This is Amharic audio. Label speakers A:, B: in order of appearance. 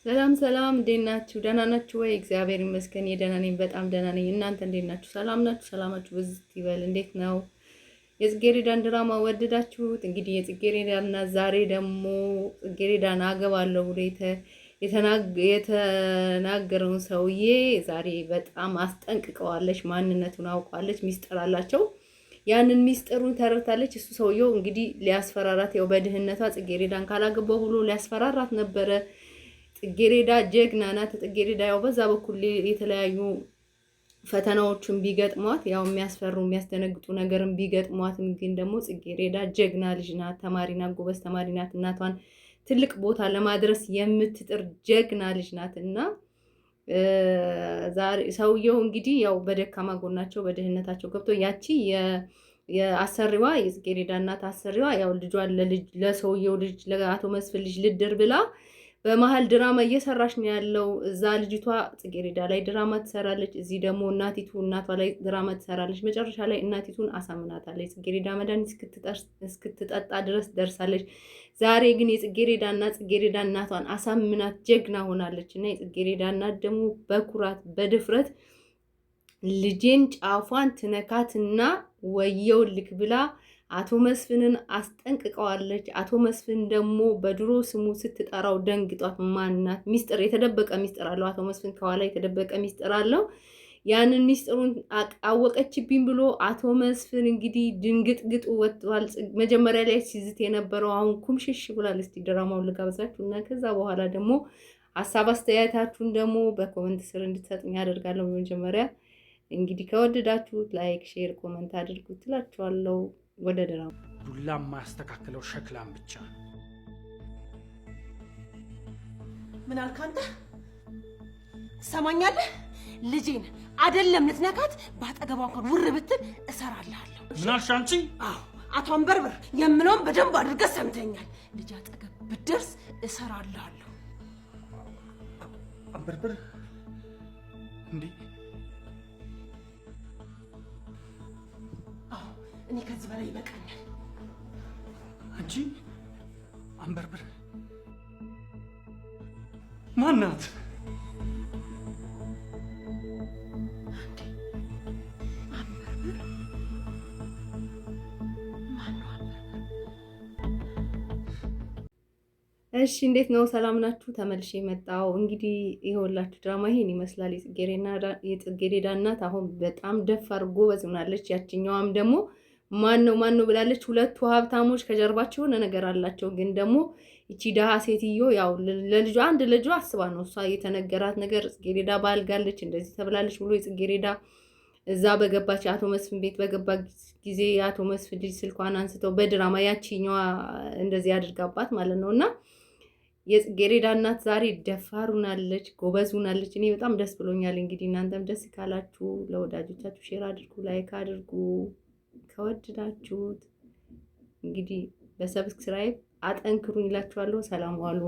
A: ሰላም ሰላም፣ እንዴት ናችሁ? ደህና ናችሁ ወይ? እግዚአብሔር ይመስገን ደህና ነኝ፣ በጣም ደህና ነኝ። እናንተ እንዴት ናችሁ? ሰላም ናችሁ? ሰላማችሁ ብዝት ይበል። እንዴት ነው የጽጌረዳን ድራማ ወደዳችሁት? እንግዲህ የጽጌረዳና ዛሬ ደግሞ ጽጌረዳን አገባለሁ ብሎ የተናገረውን ሰውዬ ዛሬ በጣም አስጠንቅቀዋለች። ማንነቱን አውቋለች። ሚስጥር አላቸው። ያንን ሚስጥሩን ተረድታለች። እሱ ሰውየው እንግዲህ ሊያስፈራራት ያው በድህነቷ ጽጌረዳን ካላገባው ብሎ ሊያስፈራራት ነበረ። ጽጌሬዳ ጀግና ናት። ጽጌሬዳ ያው በዛ በኩል የተለያዩ ፈተናዎችን ቢገጥሟት ያው የሚያስፈሩ የሚያስደነግጡ ነገርን ቢገጥሟትም ግን ደግሞ ጽጌሬዳ ጀግና ልጅ ናት። ተማሪ ናት፣ ጎበዝ ተማሪ ናት። እናቷን ትልቅ ቦታ ለማድረስ የምትጥር ጀግና ልጅ ናት እና ዛሬ ሰውየው እንግዲህ ያው በደካማ ጎናቸው በድህነታቸው ገብቶ ያቺ የአሰሪዋ የጽጌሬዳ እናት አሰሪዋ ያው ልጇን ለሰውየው ልጅ ለአቶ መስፍን ልጅ ልድር ብላ በመሀል ድራማ እየሰራች ነው ያለው። እዛ ልጅቷ ጽጌሬዳ ላይ ድራማ ትሰራለች፣ እዚህ ደግሞ እናቲቱ እናቷ ላይ ድራማ ትሰራለች። መጨረሻ ላይ እናቲቱን አሳምናታለች። ጽጌሬዳ መድኃኒት እስክትጠጣ ድረስ ደርሳለች። ዛሬ ግን የጽጌሬዳ እና ጽጌሬዳ እናቷን አሳምናት ጀግና ሆናለች። እና የጽጌሬዳ እናት ደግሞ በኩራት በድፍረት ልጄን ጫፏን ትነካትና ወየውልክ ብላ አቶ መስፍንን አስጠንቅቀዋለች። አቶ መስፍን ደግሞ በድሮ ስሙ ስትጠራው ደንግጧት፣ ማናት ሚስጥር የተደበቀ ሚስጥር አለው። አቶ መስፍን ከኋላ የተደበቀ ሚስጥር አለው። ያንን ሚስጥሩን አወቀችብኝ ብሎ አቶ መስፍን እንግዲህ ድንግጥግጡ ወጥቷል። መጀመሪያ ላይ ሲዝት የነበረው አሁን ኩምሽሽ ብሏል። እስቲ ድራማውን ልጋብዛችሁ እና ከዛ በኋላ ደግሞ ሀሳብ አስተያየታችሁን ደግሞ በ comment ስር እንድትሰጡኝ ያደርጋለሁ። በመጀመሪያ እንግዲህ ከወደዳችሁት like፣ share፣ comment አድርጉ ትላችኋለሁ። ወደ ድራማ
B: ዱላ የማያስተካክለው ሸክላም ብቻ ነው።
C: ምን አልክ አንተ? ትሰማኛለህ? ልጄን አይደለም ልትነካት፣ በአጠገቧ እንኳን ውር ብትል እሰራልሃለሁ።
B: ምን አልሽ አንቺ?
C: አዎ አቶ አንበርብር የምለውን በደንብ አድርገህ ሰምተኛል። ልጅ አጠገብ ብትደርስ እሰራልሃለሁ።
B: አንበርብር እንዴ?
C: አዎ እኔ ከዚህ በላይ ይበቃኛል።
B: አንቺ አንበርብር ማናት?
C: አንበርብር ማነው? አንበርብር
A: እሺ እንዴት ነው? ሰላም ናችሁ? ተመልሼ መጣሁ። እንግዲህ ይኸውላችሁ ድራማ ይሄን ይመስላል። የጽጌረዳ እናት አሁን በጣም ደፋር ጎበዝ ሆናለች። ያችኛዋም ደግሞ ማን ነው ማን ነው ብላለች። ሁለቱ ሀብታሞች ከጀርባቸው የሆነ ነገር አላቸው። ግን ደግሞ ይቺ ደሃ ሴትዮ ያው ለልጇ አንድ ልጇ አስባ ነው እሷ የተነገራት ነገር ጽጌረዳ ባልጋለች እንደዚህ ተብላለች ብሎ የጽጌረዳ እዛ በገባች አቶ መስፍን ቤት በገባ ጊዜ የአቶ መስፍን ልጅ ስልኳን አንስተው በድራማ ያቺኛዋ እንደዚህ አድርጋባት ማለት ነው እና የጽጌረዳ እናት ዛሬ ደፋር ሆናለች፣ ጎበዝ ሆናለች። እኔ በጣም ደስ ብሎኛል። እንግዲህ እናንተም ደስ ካላችሁ ለወዳጆቻችሁ share አድርጉ፣ like አድርጉ። ከወደዳችሁት እንግዲህ በ subscribe አጠንክሩኝ እላችኋለሁ። ሰላም ዋሉ።